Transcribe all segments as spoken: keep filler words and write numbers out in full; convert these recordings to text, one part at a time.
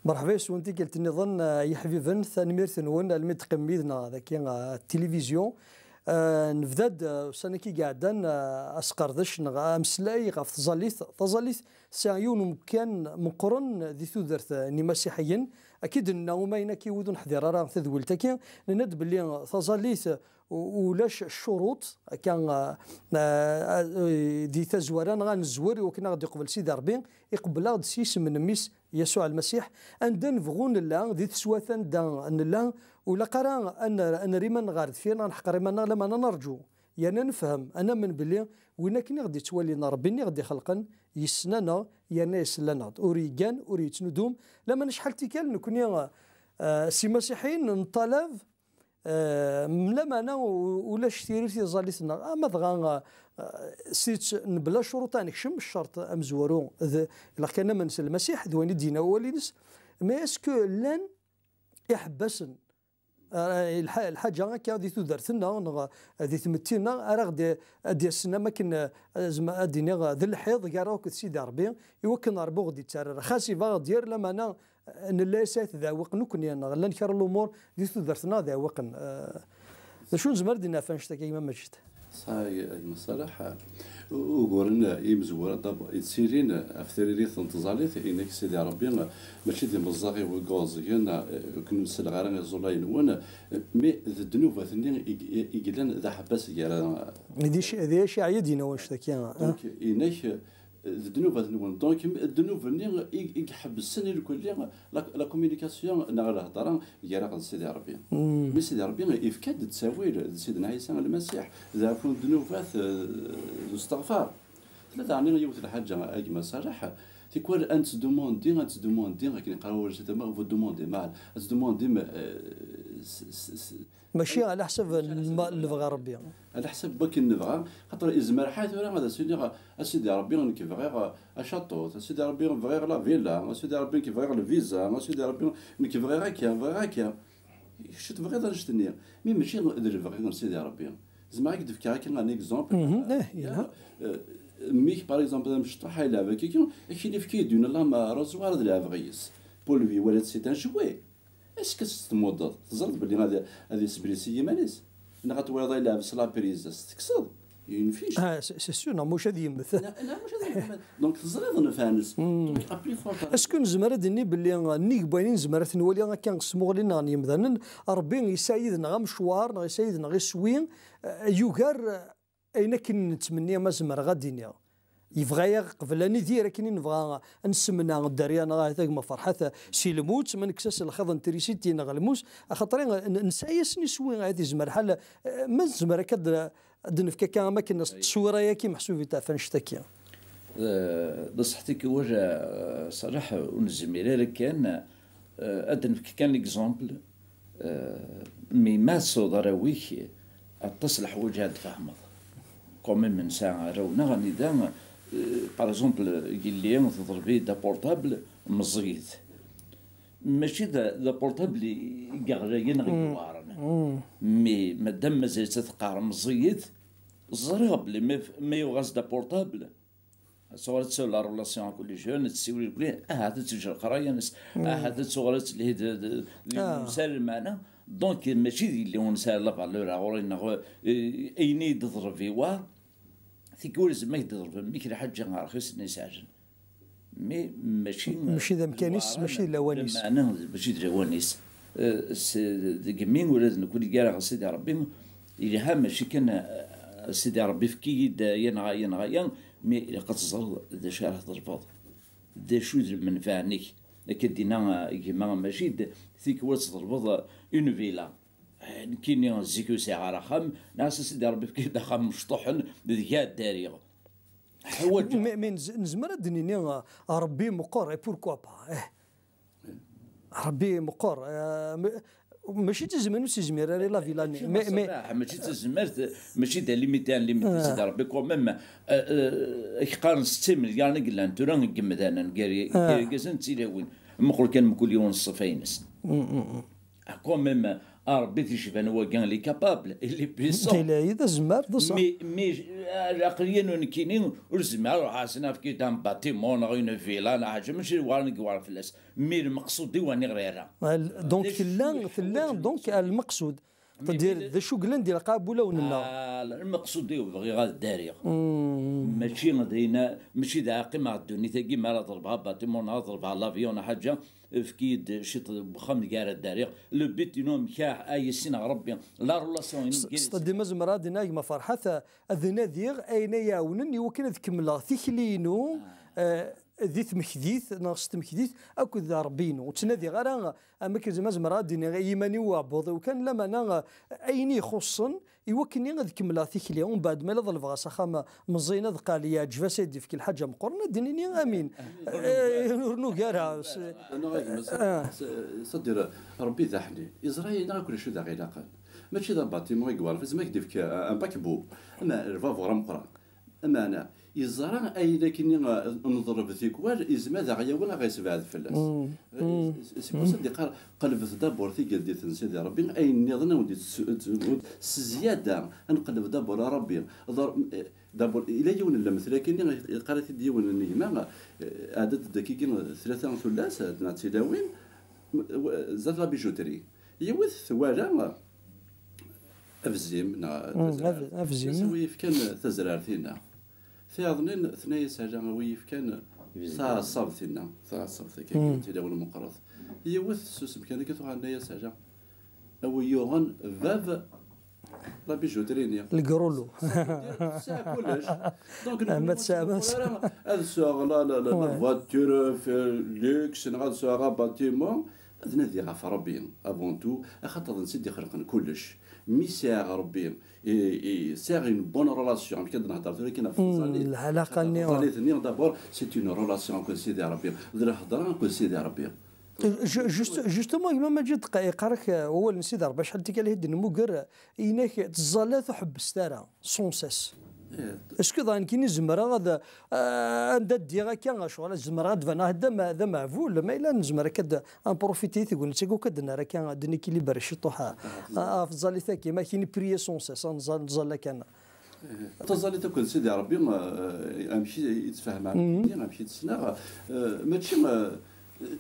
Merḥba yes-wen tikkelt nniḍen, eh, iḥbiben, tanemmirt-nwen almi d-teqqimem yid-neɣ dagi, eh, tilivizyu. Eh, nebda-d, eh, ussan-agi iɛeddan, eh, asqerdec neɣ ameslay ɣef tẓallit. Taẓallit tesɛa yiwen umkan meqqren di tudert, eh, n imasiḥiyen. Akka i d-nenna umayen akka i wid ur neḥdir ara tadwilt-agi, nenna-d belli taẓallit u-, ulac ccuruṭ, akka, eh, eh, di tazwara neɣ ad nezwer i wakken ad ɣ-d-iqbel Sidi Ṛebbi, iqebbel-aɣ-d s yisem n mmi-s Yasuɛ Lmasiḥ. Anda nebɣu nella, di teswat anda nella, ur ilaq ara ad ner-, ad nerr iman-nneɣ ɣer deffir neɣ ad neḥqer iman-nneɣ, lameɛna ad nerǧu, yerna nefhem, ad namen belli win akken i ɣ-d-ittwalin, Ṛebbi-nni i ɣ-d-ixelqen, yessen-aneɣ, yerna isell-aneɣ-d. Ur yeggan, ur yettnudum, lameɛna acḥal tikkal nekni, eh, s imasiḥiyen nṭalab, Eh, lameɛna u-, ulac tiririt i tẓallit-nneɣ. Ama dɣa, eh, s tidet, mebla ccuruṭ ad nekcem, ccerṭ amezwaru d, ilaq kan amen s Lmasiḥ, d wayen i d-yenna wawal-ines. Mais est-ce que llan iḥebbasen, eh, lḥa-, lḥaǧa akka di tudert-nneɣ neɣ di tmetti-nneɣ ara ɣ-d-, ad d-yasen am akken, eh, zma-, ad d-iniɣ, eh, d lḥiḍ gar-aɣ akked Sidi Ṛebbi, i wakken Ṛebbi ur ɣ-d-ittarra ara? Xas iba ɣ-d-yerr, lameɛna nella yesɛa tedɛwiqen nekkni, neɣ llan kra n lumuṛ di tudert-nneɣ dɛwiqen. Eh, d acu nezmer ad d-naf annect-agi, a gma Maǧid? Ṣṣeḥ, a gma Ṣaleḥ, u-, uguren imezwura, d'abord, yettilin ɣef tririt n tẓallit, inek Sidi Ṛebbi, mačči d imeẓẓaɣ i wid iɛeẓẓgen, eh, ur ken-selleɣ ara iẓullayen-nwen, mais d ddnubat-nni i, i, i yellan d aḥebbas gar-, Di c-, di acaɛi i d-yenna wannect-agi. Donc, inek, d ddnubat-nwen. Donc, ddnub-nni i, i iḥebbsen irkelli la, la communication neɣ lhedra gar-aɣ d Sidi Ṛebbi. Mm. Mi Sidi Ṛebbi ifka-d ttawil d Sidna Ɛisa Lmasiḥ, d ɛfu n ddnubat, eh, d usteɣfar. Tella daɣen yiwet lḥaǧa, a gma Ṣaleḥ, tikwal ad nettdumundi, ad nettdumundi, akken iqra wawal s tama, vous demandez mal, ad tettdumundi, eh, s, s, s, Mačči ɛla ḥsab n lma-, lebɣi n Ṛebbi. Ɛla ḥsab n wakken nebɣa, xaṭer izmer ḥal tura ad as-iniɣ, a Sidi Ṛebbi, nekk bɣiɣ acaṭuṭ, a Sidi Ṛebbi, bɣiɣ la villa, a Sidi Ṛebbi, nekk bɣiɣ lviza, a Sidi Ṛebbi, nekk bɣiɣ akka, bɣiɣ akka. Kečč tebɣiḍ annect-nni, mi mačči d lebɣi n Sidi Ṛebbi. Zemreɣ ad k-d-fkeɣ akka un exemple. Mhm, eh, yelha. Eh, mmi-k, par exemple, d amecṭuḥ, ay lɛeb akka, ad k-yini, efk-iyi-d une lame rasoir ad lɛebɣ yis. Pour lui, wala c'est un jouet. Est-ce que ad s-tmuddeḍ? Teẓriḍ belli ad, ad yesblisi yiman-is? Neɣ ad twaliḍ ad ilɛeb s la prise, ad s-tekkseḍ? Une fiche. Ah, c'est, c'est sûr, neɣ mačči ad yemmet. Neɣ, neɣ mačči ad yemmet. Donc, teẓriḍ nnfeɛ-nnes. Mm. Donc, à plus forte raison. Est-ce que nezmer ad d-nini belli nnig n wayen i nezmer ad t-nwali akka s tmuɣli-nneɣ n yemdanen, Ṛebbi yesɛa yid-neɣ amecwar, neɣ yesɛa yid-neɣ iswi, eh, yugar, eh, ayen akken nettmenni, ma zemreɣ ad d-iniɣ? Yebɣa-yaɣ qbel ad nidir akken i nebɣa ad nessemneɛ dderya-nneɣ, ahat a gma Ferḥat, si lmut, ma nekkes-as lxiḍ n trisiti neɣ lmus, axaṭer n-, nesɛa-yasen iswi, ahat yezmer lḥal, eh, ma nezmer akka ad d-, ad d-nefk akka am akken tteswira-yagi meḥsub i teɛfa annect-agi. Eh, d ṣṣeḥ tikwal, eh, Ṣaleḥ, ur nezmir ara kan, eh, ad d-nefk kan l'exemple, eh, mi ma tesɛuḍ arraw-ik, aṭas leḥwayeǧ ad tfehmeḍ. Quand même nesɛa arraw-nneɣ anida, eh, par exemple, yelli teḍleb-iyi-d aportable meẓẓiyet. Mačči d, d aportable i, i yeɣlayen neɣ i yewɛren. Mais madame mazal-itt ad teqqar meẓẓiyet, ẓriɣ belli ma, ma yuɣ-as-d aportable, ad tuɣal ad tessawel la relation akk les jeunes, ad tessiwel irkelli, ahat ad teǧǧ leqraya-nnes, ahat ad tuɣal ad telhi d, d, d, d Ah. Lmesal, lmeɛna. Donc, mačči d yelli ur nesɛi la valeur ɣur-i neɣ, eh, ayen i d-teḍleb yewɛer. Tikwal zemma i d-teḍleb mmi-k lḥaǧa rxisen i s-ɛejlen. Mais mačči, mačči d amkan-is, mačči d lawan-is. Lameɛna mačči d lawan-is. Eh, s-, deg mi ula d nekkni gar-aɣ Sidi Ṛebbi, yelha mačči kan, eh, Sidi Ṛebbi efk-iyi-d aya neɣ aya neɣ aya, mais ilaq ad teẓreḍ d acu ara tḍelbeḍ. D acu i d lmenfaɛ-nnek? Akka d-yenna, eh, gma Maǧid, tikwal tḍelbeḍ, eh, une villa. Eh, nekkini zik ur sɛiɣ ara axxam, nniɣ-as a Sidi Ṛebbi efk-iyi-d axxam mecṭuḥen, deg-i ad ddariɣ. Ḥwaǧeɣ. Mais, mais nez-, nezmer ad d-nini, ah, Ṛebbi meqqer, et pourquoi pas? Eh. Ṛebbi meqqer, eh, ma-, mačči d tazmert ur s-yezmir ara i la villa-nni. Mačči d tazmert, mačči d limité, un limité, ah. Sidi Ṛebbi quand même, eh, eh, ak-qqaren setta imelyaren i yellan tura n yemdanen, gar, ah, gar irgazen d tilawin. Muqel kan mkul yiwen ṣṣifa-ines. Mm, mm, mm. Ah, quand même, Ṛebbi t-icban wagi, il est capable, il est puissant. Ilahi d azmar, d ṣṣeḥ. Mais, mais, euh, aql-iyi nekkini ur zmireɣ ad ruḥeɣ ad sen-efk un bâtiment neɣ une villa neɣ ḥaǧa, mačči d war nekk war fell-as. Mais lmeqsud-iw aniɣer ira. Donc tella, tella, donc lmeqsud. C'est-à-dire d acu yellan di lqabula-w nenna. Ah, lmeqsud-iw bɣiɣ ad ddariɣ. Mačči d ayen, mačči d aqqimeɣ ddunit-agi mi ara ḍelbeɣ bâtiment neɣ ad ḍelbeɣ l'avion neɣ ḥaǧa. Efk-iyi-d ciṭ n wexxam deg ara ddariɣ. Le but-inu amek a, a yissineɣ Ṛebbi. La relation-inu s-, s-, d-, ma zemreɣ ad d-iniɣ a gma Ferḥat, ad nadiɣ ayen ay iɛawnen i wakken ad kemmleɣ tikli-inu, eh, di tmekdit neɣ s tmekdit akked Ṛebbi-inu. Ur ttnadiɣ ara, am akken ma zemreɣ ad d-iniɣ i yiman-iw uɛebbuḍ-iw kan, lameɛna, eh, ayen i ixuṣṣen i wakken ad kemmleɣ tikli, umbeɛd ma la ḍelbeɣ-as axxam meẓẓiyen, ad qqal yeɛǧeb-as, ad d-ifk lḥaǧa meqqren, ad d-nini amin. Eh, ur nugi ara. Neɣ a gma, s-, s-, c'est-à-dire, Ṛebbi d aḥnin. Yeẓra ayen akk d acu d aɣ-ilaqen. Mačči d abatimu i yewɛer, tezmer ad k-d-ifk, eh, un paquebot. Ama lbabur ameqqran. Meɛna, yeẓra ayen akkenni, eh, neḍleb tikwal, yezmer ad aɣ-yawi, ad aɣ-yessebɛed fell-as. Eh, s-, s-, seg wass ad d-iqqar, qelbet d'abord tigeldit n Sidi Ṛebbi, ayen nniḍen ad wen-d-yettu-, s zzyada, ad nqelleb d'abord a Ṛebbi. Ḍer-, eh, d'abord, ila yiwen n lemtel akkenni, yeqqar-it-id yiwen n gma, eh, ɛeddat-d akkagi tlata tullas, eh, neɣ d tilawin, m-, w-, zdat la bijouterie. Yiwet twala, abzim, neɣ tazrart. Ab-, abzim. Tenna-as a wi yefkan tazrart-inna. Tiyaḍnin tenna-as ala a wi yefkan taɛeṣṣabt-inna, taɛeṣṣabt akka, tilawin meqqret. Yiwet tessusem kan akka tuɣal tenna-as ala a wi yuɣen bab la bijouterie-nni. Lgrulu. Tesɛa kullec. Donc, ma tesɛa, ma tesɛa. Ad sɛuɣ la, la, la, la voiture, luxe, neɣ ad sɛuɣ abatimu. Ad nadiɣ ɣef Ṛebbi, avant tout, axaṭer d netta i d-ixelqen kullec. Mi sɛiɣ Ṛebbi, i, i, sɛiɣ une bonne relation, amek ad nehder tura kan ɣef tẓallit. Lɛalaqa-nni. Tẓallit-nni, d'abord, c'est une relation akked Sidi Ṛebbi. D lhedṛa akked Sidi Ṛebbi. Ju-, just-, justement, gma Maǧid, qa-, iqqar-ak, euh, wawal n Sidi Ṛebbi, acḥal n tikkal i d-nemmuger, inak, ttẓalla tuḥebbest ara. Sans cesse. Est-ce que daɣen kini zemreɣ ad, ah, anda ddiɣ akka, ccɣel zemreɣ ad baneɣ d am-, d ameɛbul, ma yella nezmer akka ad nprofiti i tegnit-agi akk ad nerr akka, ad nekilibri ciṭuḥ, ah, ɣef tẓallit-agi, ma kini prier sans cesse, ad nẓal, nẓal kan. Taẓallit akked Sidi Ṛebbi, eh, amek i, i tt-fehmeɣ, amek i tt-ssneɣ, eh, mačči, eh,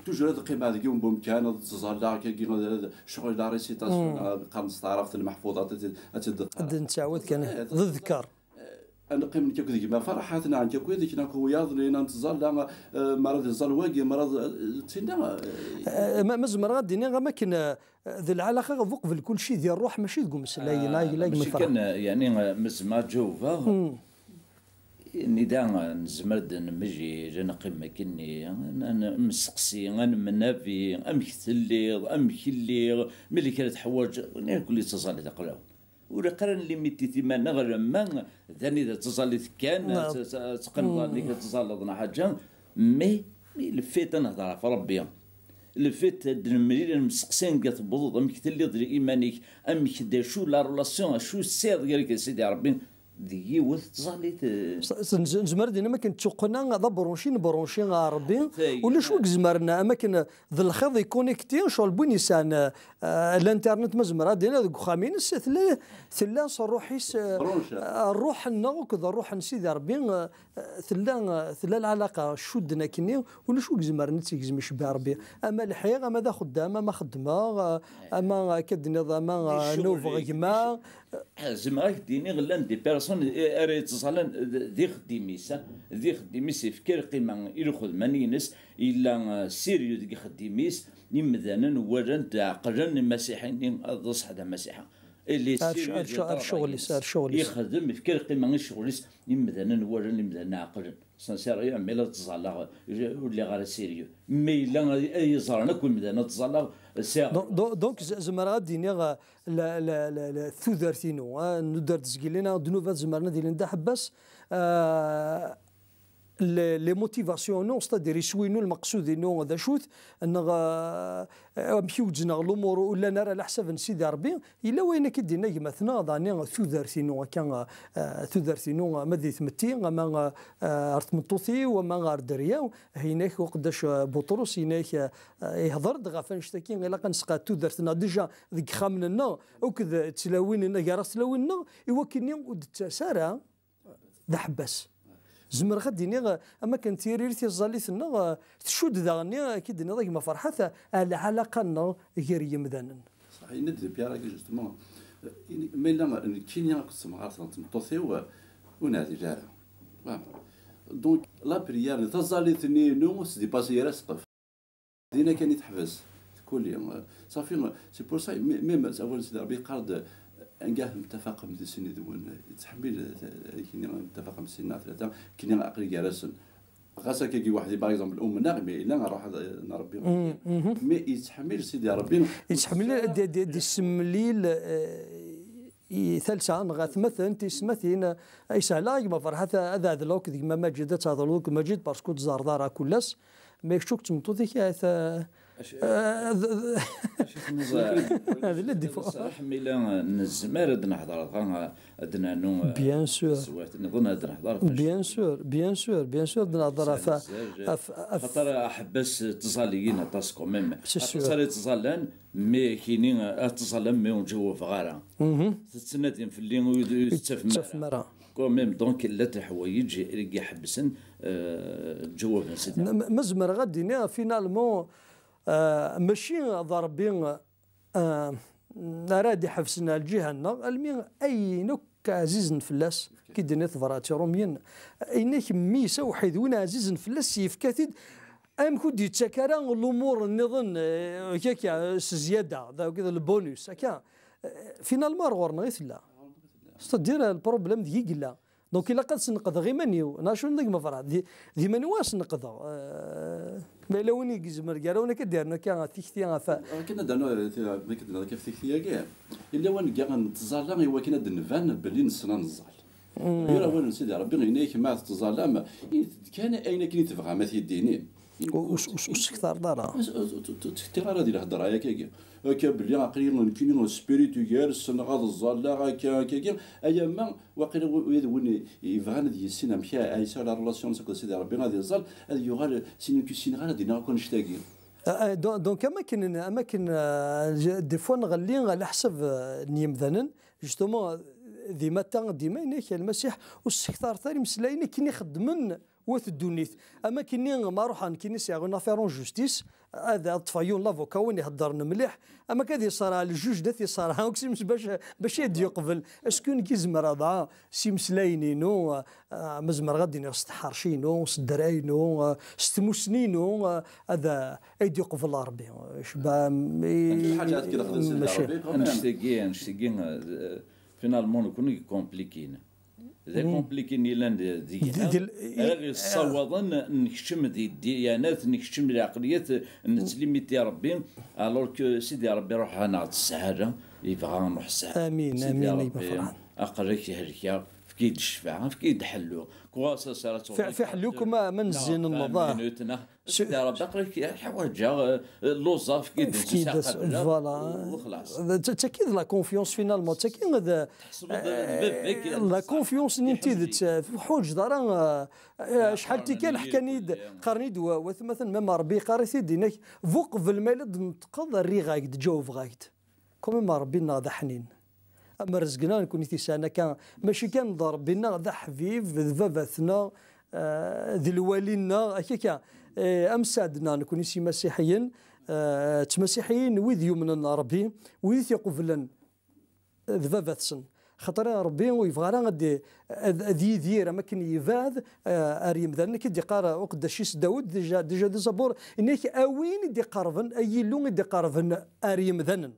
toujours ad qqimeɣ deg yiwen n wemkan, ad ttẓallaɣ akkagi, ad, ad, ccɣel la récitation, ad qqaren s taɛrabt lmeḥfuḍat, ad, ad tt-id-qqareɣ. Ad nettɛawad kan, eh, d ddkeṛ. Eh, ad neqqim nekk akked gma Ferḥat, neɣ nekk akked knak wiyaḍ, nella nettẓalla, eh, mi ara d-iẓẓal wagi, mi ara d-, eh, d tinna, eh. Eh, ma, ma zemreɣ ad d-iniɣ am akken, eh, d lɛalaqa ɣef uqbel kulci di ṛṛuḥ, mačči deg umeslay, neɣ, neɣ mačči kan, eh, yeɛni, eh, ma zemreɣ ad ǧawbeɣ. Nida, eh, nezmer ad nemmejil, ad neqqim akkenni, n-, n-, nesteqsi, ad nemnabi, amek telliḍ, amek lliɣ, ma yella kra teḥwaǧeḍ, nekkni d taẓallit aql-aɣ. Ur ilaq ara nlimiti iman-nneɣ, alamma d anida d taẓallit kan, ad, ad, ad teqqimeḍ allen-ik ad tẓalleḍ neɣ ḥaǧa, mais, mais le fait ad nehder ɣef Ṛebbi, le fait ad d-nemlil, ad nemseqsi anga tewwḍeḍ, amek telliḍ d iman-ik, amek d acu la relation, acu tesɛiḍ gar-k d Sidi Ṛebbi, d yiwet tẓallit, eh. S-, s-, nez-, nezmer ad d-nini akken d tuqqna d abṛunci, nebṛunci ɣer Ṛebbi. Ulac wi izemren, am akken d lxiḍ ikunekti, ccɣel n win yesɛan, eh, l'internet, ma zemreɣ ad d-iniɣ, deg uxxam-ines, tella, tella s ṛṛuḥ-is, eh, ṛṛuḥ-nneɣ akked ṛṛuḥ n Sidi Ṛebbi, eh, tella, tella lɛalaqa, cudden akkenni, ulac wi izemren ad tt-igzem icebbeḥ Ṛebbi. Ama lḥiɣ, ama d axeddam, ama xeddmeɣ, ama akka d-tenniḍ, ama nubeɣ gma. Zemreɣ ad k-d-iniɣ, llan des personnes, eh, ara yettẓallan d, d ixeddim-is, ah, d ixeddim-is, ifka lqima i lxedma-ines, yella, eh, sérieux deg ixeddim-is, imdanen walan-t, ɛeqlen imasiḥiyen, d ṣṣeḥ d amasiḥi. Ar ccɣel-is, ar ccɣel-is. Ixdem, ifka lqima i ccɣel-is, imdanen walan, imdanen ɛeqlen. Sincèrement, mi la ttẓallaɣ, ur lliɣ ara sérieux. Ma yella ay, ay ẓran akk imdanen ad ttẓallaɣ, sɛiɣ. Donc, donc, donc, z-, zemreɣ ad d-iniɣ, eh, la, la, la, la, tudert-inu, eh, nuder-d zgilin, eh, ddnubat zemren ad ilin d aḥebbas, eh, les motivations-inu, c'est-à-dire iswi-inu, lmeqsud-inu d acu-t, neɣ, eh, amek i wezzneɣ lumuṛ ur llan ara leḥsab n Sidi Ṛebbi, yella wayen akka i d-yenna gma-tneɣ, daɣen tudert-inu akka, eh, tudert-inu ama di tmetti, ama, eh, ar tmeṭṭut-iw, ama ar dderya-w, yenna-k uqeddac, eh, Buṭrus, yenna-k, eh, ihḍer-d ɣef annect-agi, ilaq ad nesqeɛd tudert-nneɣ déjà deg yixxamen-nneɣ, akked tlawin-nneɣ, gar-aɣ tlawin-nneɣ, i wakken ur d-tettas ara d aḥebbas. Zemreɣ ad d-iniɣ, am akken tiririt tiẓallit-nneɣ, tcudd daɣen, akka i d-tenniḍ a gma Ferḥat, ɣer lɛalaqa-nneɣ gar yimdanen. Ṣaḥ, yenna-d di Pierre-agi, justement, ini-, ma yella nekkini akked temɣart neɣ tmeṭṭut-iw, ur neɛdil ara. Voilà. Donc, la prière, taẓallit-nni inu, ur s-dipasi ara ssqef. Dinna kan i teḥbes. Tkuli. Safi, c'est pour ça, mi-, même awal n Sidi Ṛebbi yeqqar-d, anga temtafaqem di sin yid-wen, yettḥemmil, eh, kini temtafaqem sin neɣ tlata, kini aql-i gar-asen. Ɣas akkagi weḥd-i, par exemple, umneɣ, mais yella ṛṛuḥ n Ṛebbi. Mais yettḥemmil Sidi Ṛebbi. Yettḥemmil ad, ad, ad d-issemlil, eh, i talsa neɣ atmaten, tismatin, eh, yeshel-aɣ a gma Ferḥat ad ɛedleɣ akked gma Maǧid, ad tɛedleḍ akked Maǧid, parce que ur tẓerreḍ ara kul ass, mais kečč akked tmeṭṭut-ik, eh, ta-, eh, d-, d-, d le défaut. Ṣṣraḥ, mi la nezmer ad nehder dɣa, ad d-nernu, eh, bien sûr, taswiɛt nniḍen ad nehder ɣef wacu. Bien sûr, bien sûr, bien sûr, ad nehder ɣef, ɣef, ɣef, xaṭer aḥebbas ttẓalliyin aṭas quand même. C'est sûr. Aṭas ara yettẓallan, mais kini ad tẓallem, mais ur ǧawabeɣ ara. Tettnadim fell-i, ur, ur tettafem ara. Quand même, donc, llant leḥwayeǧ i iḥebbsen, euh, ǧawab n Sidi. Ma, ma zemreɣ ad d-iniɣ, finalement, euh, mačči d Ṛebbi, euh, ara d-iḥebsen ar lǧiha-nneɣ, almi ayen akk ɛzizen fell-as, ki d-tenna tebrat i Ṛumyen, ayen akk mmi-s awḥid, win ɛzizen fell-as, yefka-t-id, amek ur d-yettak ara lumuṛ nniḍen, eh, akka, s zzyada, d, d le bonus, akka. Eh, finalement, ar ɣur-neɣ i tella. C'est-à-dire, le problème deg i yella. Donc, ilaq ad sneqdeɣ iman-iw. Neɣ acu n gma Ferḥat? Di, d iman-iw ad sneqdeɣ. Eh, ma yella win i yezmer gar-awen akka d-yernu akka tikti ɣef. Akken ad d-nernu, eh, ti-, akken ad d-nernu akka ɣef tikti-agi. Yella wanga nettẓalla i wakken ad d-nban belli nessen ad neẓẓal. Yura awal n Sidi Ṛebbi, yenna-yak ma tettẓallam, init-d kan ayen akken i tebɣam ad t-id-tinim. Ur, ur, ur, ur sektareḍ ara. Ur, ur, ur, ur ttkettir ara di lhedra-yak-agi. Akka belli aql-i nekkini spirit ugar, ssneɣ ad ẓẓalleɣ, akka, akka, akka. Aya ma, waqila w-, wid win i, yebɣan ad yissin amek a, a yesɛu la relation akked Sidi Ṛebbi, ad iẓẓal, ad yuɣal, sin nekk ur ssineɣ ara ad iniɣ akk annect-agi. Ah, ah, don-, donc, am akken, am akken, euh, je-, des fois nɣelli ɛla ḥsab, euh, n yimdanen, justement, euh, di mata, dima yenna-k Lmasiḥ, ur ssektaret ara imeslayen akken i xeddmen wat ddunit. Am akken-nni ma ruḥeɣ nekkini sɛiɣ une affaire en justice, ad, ad ṭṭfeɣ yiwen lavoka win iheddren mliḥ, am akka ad iṣerɛa ljuj, ad t-iṣerɛa akk s imes bac, bac ad d-yeqbel. Est-ce que nekk i zemreɣ dɣa s imeslayen-inu, ah, ma zemreɣ ad d-iniɣ s tḥerci-inu, s ddray-inu, ah, s tmussni-inu, ah, ad, ah, ad d-yeqbel Ṛebbi? Cba, i-, lḥaǧa ad k-id-xdem Sidi mačči Ṛebbi, quand même. Annect-agi, annect-agi, ah, finalement, nekkni compliqué-n. D akomplikin yellan di, di, di, di, ara yessawaḍen nekcem di ddiyanat, nekcem di lɛeqliyat, nettlimiti Ṛebbi, alors que Sidi Ṛebbi ruḥ ad neɣ-d ssahara, yebɣa ad nruḥ ssahara. Amin, Sidi amin, Ṛebbi, aql-ak helkeɣ, efk-iyi-d ccfaɛ, efk-iyi-d ḥellu. Quoi, ça sera fi, fi ḥellu-k ma, ma nezzin nneḍ. Sidi Ṛebbi, aql-ak ḥwaǧeɣ, eh, luẓeɣ, efk-iyi-d, efk-iyi-d, voilà. U xlaṣ. D, d, d tagi d la confiance, finalement. D tagi d, eh, la confiance-nni n tidet. Ur teḥwaǧeḍ ara, eh, eh, acḥal tikkal ḥkan-iyi-d, qqaren-iyi-d wa-, watmaten, même Ṛebbi yeqqar-it-id, yenna-k, bu qbel ma yella d-tneṭqeḍ, rriɣ-ak-d, ǧawbeɣ-ak-d. Quand même, Ṛebbi-nneɣ d aḥnin. Am rrezg-nneɣ nekkni i t-yesɛan akka, mačči kan d Ṛebbi-nneɣ, d aḥbib, d baba-tneɣ, eh, d lwali-nneɣ, akka, akka. Eh, am sseɛd-nneɣ nekkni s imasiḥiyen, eh, ttmasiḥiyen wid yumnen Ṛebbi, wid i t-iqublen d baba-tsen. Xaṭer Ṛebbi ur yebɣi ara ad, ad, ad yidir am akken yebɛed, eh, ar yemdanen. Akka i d-yeqqar uqeddac-is Dawed, déjà, déjà di Zabur, yenna-k, a win i d-iqerben, ay Illu i d-iqerben ar yemdanen.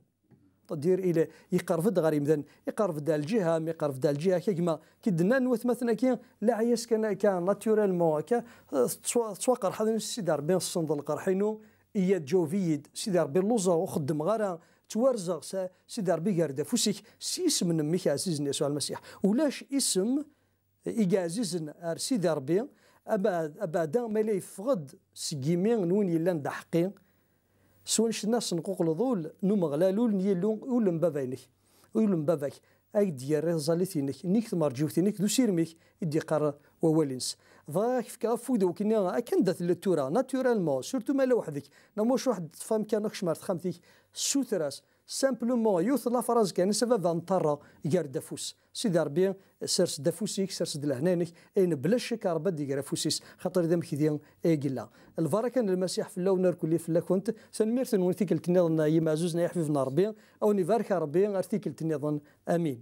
C'est-à-dire, il est, iqerreb-d ɣer yemdanen, iqerreb-d ar lǧiha, mi iqerreb-d ar lǧiha, akka gma, ki d-nnan watmaten-agi, laɛi-as kan akka, naturellement, akka, tettwa-, tettwaqerḥeḍ, Sidi Ṛebbi, tessneḍ lqerḥ-inu, iya ǧaweb-iyi-d, Sidi Ṛebbi, lluẓeɣ, ur xeddmeɣ ara, ttwarzeɣ, s-, Sidi Ṛebbi, gar-d afus-ik, s yisem n mmi-k ɛzizen Yasuɛ Lmasiḥ. Ulac isem i yeɛzizen ar Sidi Ṛebbi, Abeɛda ma yella yeffeɣ-d seg yimi n win yellan d aḥeqqi, s wanect-nni ad senquqleḍ ul n Umeɣlal, ul n Yillu, ul n baba-inek, ul n baba-k, ad k-d-yerr i tẓallit-inek, nnig tmerǧiwt-inek d usirem-ik, i d-yeqqar wawal-ines. Bɣiɣ ad k-fkeɣ afud i wakken akka anda telliḍ tura, naturellement, surtout ma yella weḥd-k, neɣ ma ulac waḥed teṭṭef amkan ad kecmeɣ ɣer texxamt-ik, ssuter-as, simplement, yiwet n lafraz kan, a baba, nṭerra, ger-d afus. Sidi Ṛebbi, sers-d afus-ik, sers-d lehna-inek, ayen bla ccek Ṛebbi ad d-iger afus-is, xaṭer d amekdi ay yella. Lbaraka n Lmasiḥ fell-awen irkelli fell-akent. Tanemmirt-nwen tikkelt nniḍen, ay imeɛzuzen, ay iḥbiben n Ṛebbi. A wen-ibarek Ṛebbi ar tikkelt nniḍen. Amin.